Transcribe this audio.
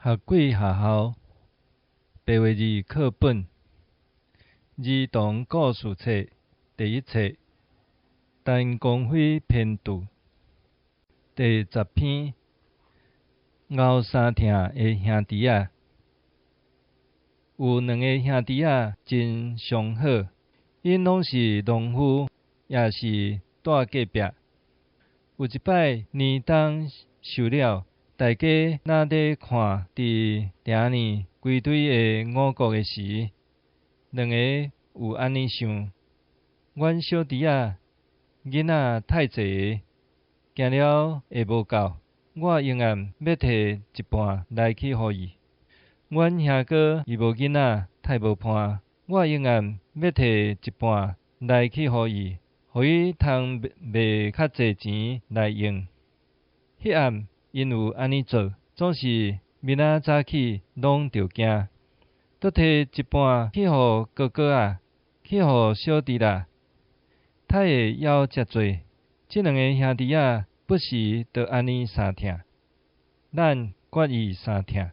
學鬼學校白話字課本兒童故事冊第一冊，陳光輝編著，第10篇，敖三疼的兄弟仔。有兩个兄弟仔真相好，𪜶攏是農夫，也是蹛隔壁。有一擺年冬收了，大家若咧看佇埕裡規堆的五穀的時，兩个有按呢想：阮小弟仔囡仔太濟个，驚了會無夠，我永遠欲提一半來去予伊。阮兄哥伊無囡仔，太無伴，我永遠欲提一半來去予伊，予伊通賣較濟錢來用。彼暗𪜶有按呢做，總是明仔早起攏著驚，閣提一半去予哥哥仔，去予小弟啦，太會枵遮濟。這兩个兄弟仔不時都按呢相疼，咱決意相疼。